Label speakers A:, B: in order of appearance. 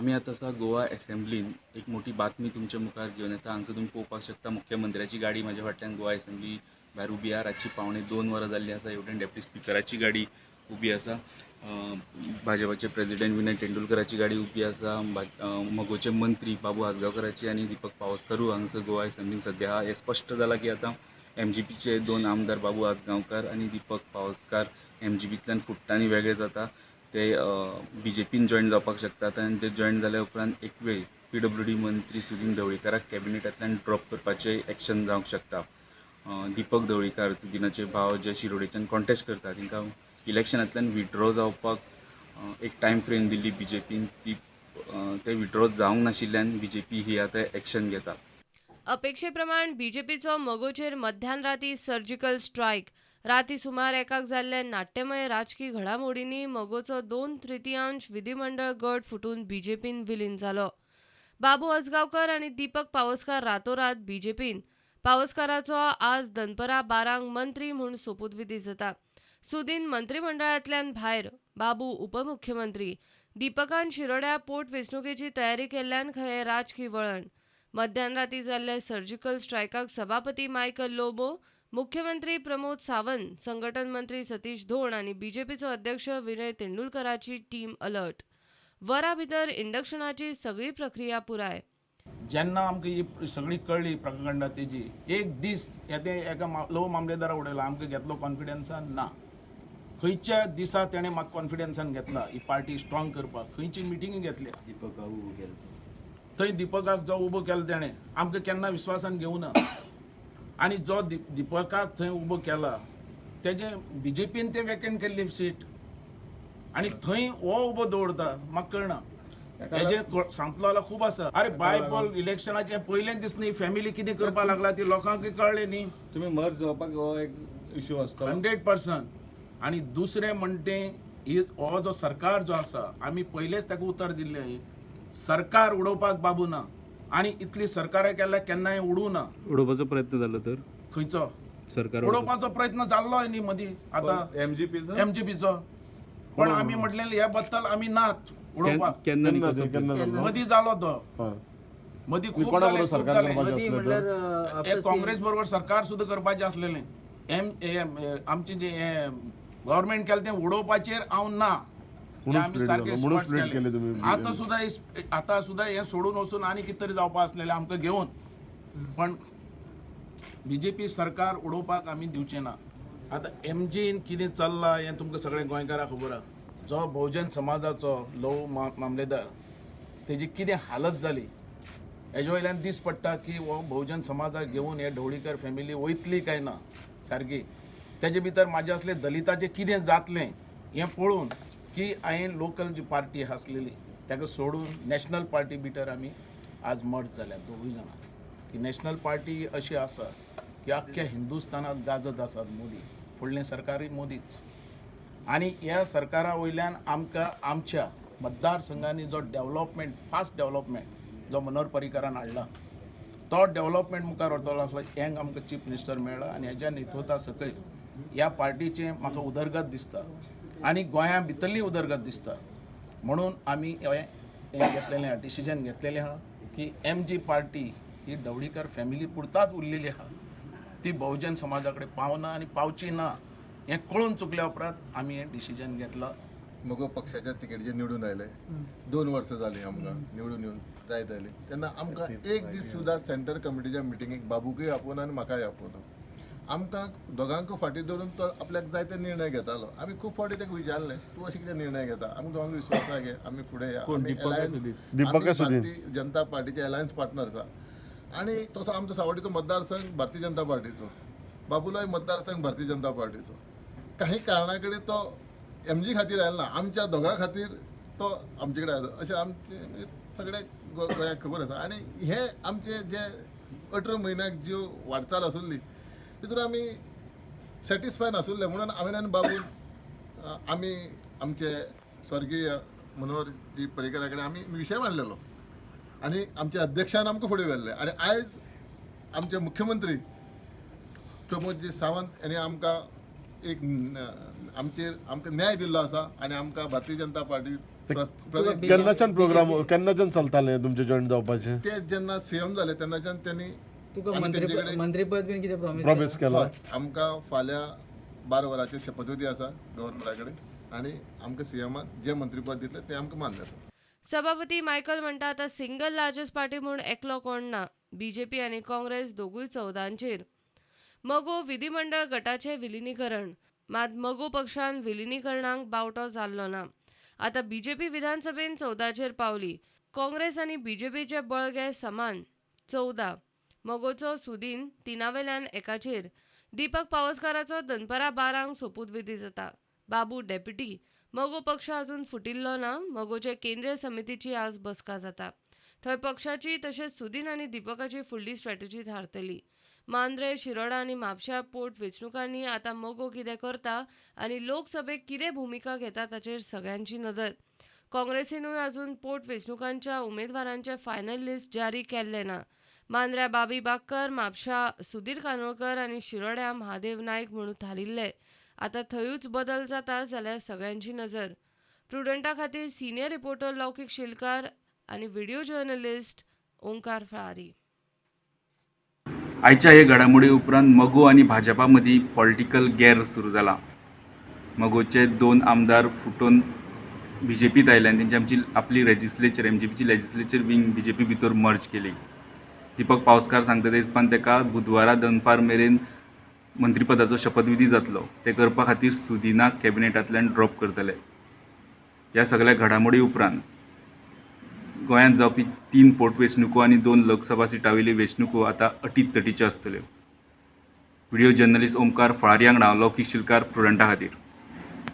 A: आमी आतां आसा गोवा एसेंब्लीन. एक मोठी बातमी तुमच्या मुखार घेवन येता. हांगसर तुमी पळोवपाक शकता मुख्यमंत्र्याची गाडी म्हाज्या फाटल्यान गोवा एसेंब्ली भायर उबी आहा. रातची 1:45 वरां जाल्ली आसा. हेवटेन डेप्युटी स्पिकराची गाडी उबी आसा. भाजपाचे प्रेजिडेंट विनय तेंडुलकराची गाडी उबी आसा. मगोचे मंत्री बाबू आजगांवकराची आनी दीपक पावसकरूय हांगसर गोवा एसेंब्लीन सद्या आहा. हें स्पश्ट जालां की आतां एमजीपीचे 2 आमदार बाबू आजगांवकार आनी दीपक पावसकार एमजीपींतल्यान फुट्टा आनी वेगळे जाता. ते बीजेपीन जॉयन जावपाक शकतात आनी ते जॉयन जाल्या उपरांत एक वेळ पीडब्ल्यूडी मंत्री सुदीन ढवळीकाराक कॅबिनेटांतल्यान ड्रॉप करपाचें एक्शन जावंक शकता. दीपक ढवळीकार सुदिनाचे भाव जे शिरोडेच्यान कॉन्टेस्ट करता तांकां इलेक्शनांतल्यान विड्रॉ जावपाक एक टायम फ्रेम दिल्ली बीजेपीन, ती ते विड्रॉ जावंक नाशिल्ल्यान बीजेपी ही आतां एक्शन घेता.
B: अपेक्षेप्रमाण बीजेपीचो मगोचेर मध्यान राती सर्जिकल स्ट्रायक. राती सुमार 1 जाल्ल्या नाट्यमय राजकी घडामोडींनी मगोचो 2/3 विधिमंडळ गट फुटून बीजेपीन विलीन जालो. बाबू आजगांवकर आनी दीपक पावसकार रातोरात बीजेपीन. पावसकाराचो आज दनपरां 12 मंत्री म्हूण सोपूतविधी जाता. सुदीन मंत्रिमंडळांतल्यान भायर, बाबू उपमुख्यमंत्री. दीपकान शिरोड्या पोटवेंचणुकेची तयारी केल्ल्यान खंय राजकी वळण. मध्यान राती जाल्ल्या सर्जिकल स्ट्रायकाक सभापती मायकल लोबो, मुख्यमंत्री प्रमोद सावंत, संघटन मंत्री सतीश धोण आनी बीजेपीचो अध्यक्ष विनय तेंडुलकराची टीम अलर्ट. वरा भितर इंडक्शनाची सगळी प्रक्रिया पुराय.
C: जेन्ना आमकां ही सगळी कळ्ळी प्रकंडा तेजी, एक दीस ते एका लोव मामलेदारा उडयला, आमकां घेतलो कॉन्फिडन्सान ना. खंयच्या दिसा तेणें म्हाका कॉन्फिडन्सान घेतला ही पार्टी स्ट्रॉंग करपाक, खंयची मिटिंग घेतली
D: दीपकाक उबो केलो
C: थंय, दीपकाक जो उबो केलो तेणें आमकां केन्ना विस्वासान घेवना. आनी जो दीपकाक थंय उबो केला तेजे बीजेपीन ते वेकेंट केल्ली सीट आनी थंय हो उबो दवरता, म्हाका कळना. हेजे सांगतलो जाल्यार खूब आसा. अरे बायपोल इलेक्शनाचे पयलेच दीस न्ही फॅमिली कितें करपाक लागला ती लोकांक कळ्ळें न्ही.
D: तुमी मर्ज जावपाक हो एक इशू आसता
C: 100%. आनी दुसरें म्हणटे हो जो सरकार जो आसा, आमी पयलेच ताका उतर दिल्लें, सरकार उडोवपाक बाबू ना. आनी इतली सरकारां केल्यार केन्नाय उडूं ना.
A: उडोवपाचो प्रयत्न जालो तर
C: खंयचो
A: सरकार
C: उडोवपाचो प्रयत्न जाल्लो न्ही मदीं आतां एमजीपीचो. पण आमी म्हटलें हे बद्दल आमी नात उडोवपाक. मदीं जालो तो, मदीं खूब जाले, खूब जाले. काँग्रेस बरोबर सरकार सुद्दां करपाचें आसलेलें. आमचें जें गव्हर्मेंट केलें तें उडोवपाचेर हांव ना. आमी सारकें केलें. आतां सुद्दां, आतां सुद्दां हें सोडून वचून आनी कितें तरी जावपा आसलेलें आमकां घेवन, पण बीजेपी सरकार उडोवपाक आमी दिवचें ना. आतां एमजीन कितें चल्लां हें तुमकां सगळ्या गोंयकारांक खबर आहा. जो बहुजन समाजाचो लोव मामलेदार तेजी कितें हालत जाली हेजे वयल्यान दीस पडटा की हो बहुजन समाजाक घेवन हे ढवळीकर फॅमिली वयतली काय ना सारकी. तेजे भितर म्हाजे असले दलिताचें कितें जातलें हें पळोवन की हांवें लोकल जी पार्टी आसलेली ताका सोडून नॅशनल पार्टी भितर आमी आज मर्ज जाल्या दोगूय जाणां. की नॅशनल पार्टी अशी आसा की अख्ख्या हिंदुस्तानांत गाजत आसात मोदी, फुडलें सरकारूय मोदीच. आनी ह्या सरकारा वयल्यान आमकां आमच्या मतदारसंघांनी जो डेवलपमेंट, फास्ट डेवलपमेंट जो मनोहर पर्रीकारान हाडला तो डेवलपमेंट मुखार व्हरतलो आसलो हेंक आमकां चीफ मिनिस्टर मेळ्ळा. आनी हेज्या नेतृत्वा सकयल ह्या पार्टीचें म्हाका उदरगत दिसता आनी गोंया भितरली उदरगत दिसता. म्हणून आमी हें घेतलेलें आहा, डिसिजन घेतलेलें आहा की एम जी पार्टी ही ढवळीकर फॅमिली पुरताच उरलेली आहा, ती बहुजन समाजा कडेन पावना आनी पावची ना हें कळून चुकल्या उपरांत आमी हें डिसिजन घेतलां.
E: मगो पक्षाच्या तिकेटीचेर निवडून आयले, 2 वर्सां जालीं आमकां निवडून येवन जायत आयली. तेन्ना आमकां एक दीस सुद्दां सेंटर कमिटीच्या मिटिंगेक बाबूकय आपोवना आनी म्हाकाय आपोवना. आमकां दोगांकूय फाटीं धरून तो आपल्याक जाय ते निर्णय घेतालो. आमी खूब फावटी ताका विचारलें, तूं अशें कितें निर्णय घेता, आमकां दोगांक विस्वास घे, आमी फुडें या. आमी भारतीय जनता पार्टीचे अलायन्स पार्टनर आसा आनी तसो आमचो सावडीचो मतदारसंघ भारतीय जनता पार्टीचो, बाबुलोय मतदारसंघ भारतीय जनता पार्टीचो. काही कारणा कडेन तो एमजी खातीर आयलो ना, आमच्या दोगां खातीर तो आमचे कडेन आयलो अशें आमचें सगळें गोंयाक खबर आसा. आनी हे आमचे जे 18 म्हयन्याक ज्यो वाटचाल आसली तितून आमी सॅटिस्फाय नासुल्ले म्हणून हांवें आनी बाबून आमी आमचे स्वर्गीय मनोहरजी पर्रीकरा कडेन आमी विशय मांडलेलो आनी आमच्या अध्यक्षान आमकां फुडें व्हेल्ले. आनी आयज आमचे मुख्यमंत्री प्रमोदजी सावंत हांणी आमकां एक आमचेर आमकां न्याय दिल्लो आसा आनी आमकां भारतीय जनता पार्टी
F: केन्नाच्यान प्रोग्राम केन्नाच्यान चलताले तुमचे जॉईन जावपाचे?
E: ते जेन्ना सीएम जाले तेन्नाच्यान त्यांनी
G: तुका
E: आमी
G: मंत्री
E: तेंचे कडेन
G: मंत्रीपद बीन कितें प्रॉमिस
F: प्रॉमिस केला.
E: आमकां फाल्यां 12 वरांचेर शपथविधी आसा गव्हर्नरा कडेन आनी आमकां सीएमान जें मंत्रीपद दितलें तें आमकां मान्य आसा.
B: सभापती मायकल म्हणटा आतां सिंगल लार्जस्ट पार्टी म्हूण एकलो कोण ना. बीजेपी आनी काँग्रेस दोगूय 14चेर. मगो विधिमंडळ गटाचें विलिनीकरण, मात मगो पक्षान विलिनीकरणाक बावटो जाल्लो ना. आतां बीजेपी विधानसभेन 14चेर पावली. काँग्रेस आनी बीजेपीचे बळगे समान 14. मगोचो सुदीन 3 वेल्यान 1चेर. दीपक पावसकाराचो दनपरां 12 सोपूतविधी जाता. बाबू डेप्युटी. मगो पक्ष अजून फुटिल्लो ना. मगोचे केंद्रीय समितीची आज बसका जाता. थंय पक्षाची तशेंच सुदीन आनी दीपकाची फुडली स्ट्रॅटजी थारतली. मांद्रे, शिरोडा आनी म्हापशा पोट वेंचणुकांनी आतां मगो कितें करता आनी लोकसभेक कितें भुमिका घेता ताचेर सगळ्यांची नदर. काँग्रेसीनूय अजून पोट वेंचणुकांच्या उमेदवारांचें फायनल लिस्ट जारी केल्लें ना. मांद्र्या बाबी बाक्कर, म्हापशा सुधीर कानोळकर आनी शिरोड्या महादेव नायक म्हणून थारिल्ले. आतां थंयूच बदल जाता जाल्यार सगळ्यांची नजर. प्रुडंटा खातीर सिनियर रिपोर्टर लौकीक शिलकार आनी व्हिडिओ जर्नलिस्ट ओंकार फळारी.
A: आयच्या हे घडामोडी उपरांत मगो आनी भाजपा मदीं पॉलिटिकल गॅर सुरू जाला. मगोचे 2 आमदार फुटून बीजेपीत आयले आनी तेंची आमची आपली लेजिस्लेचर एमजीपीची लेजिस्लेचर विंग बीजेपी भितर मर्ज केली. दीपक पावसकार सांगता ते हिसपान ताका बुधवारा दनपार मेरेन मंत्रीपदाचो शपथविधी जातलो. ते करपा खातीर सुदिनाक कॅबिनेटांतल्यान ड्रॉप करतले. ह्या सगळ्या घडामोडी उपरांत गोंयांत जावपी 3 पोटवेंचणुको आनी 2 लोकसभा सिटां वयल्यो वेंचणुको आतां अटीतटीच्यो आसतल्यो. व्हिडिओ जर्नलिस्ट ओमकार फळारी वांगडा लौकीक शिलकार, प्रुडंटा खातीर.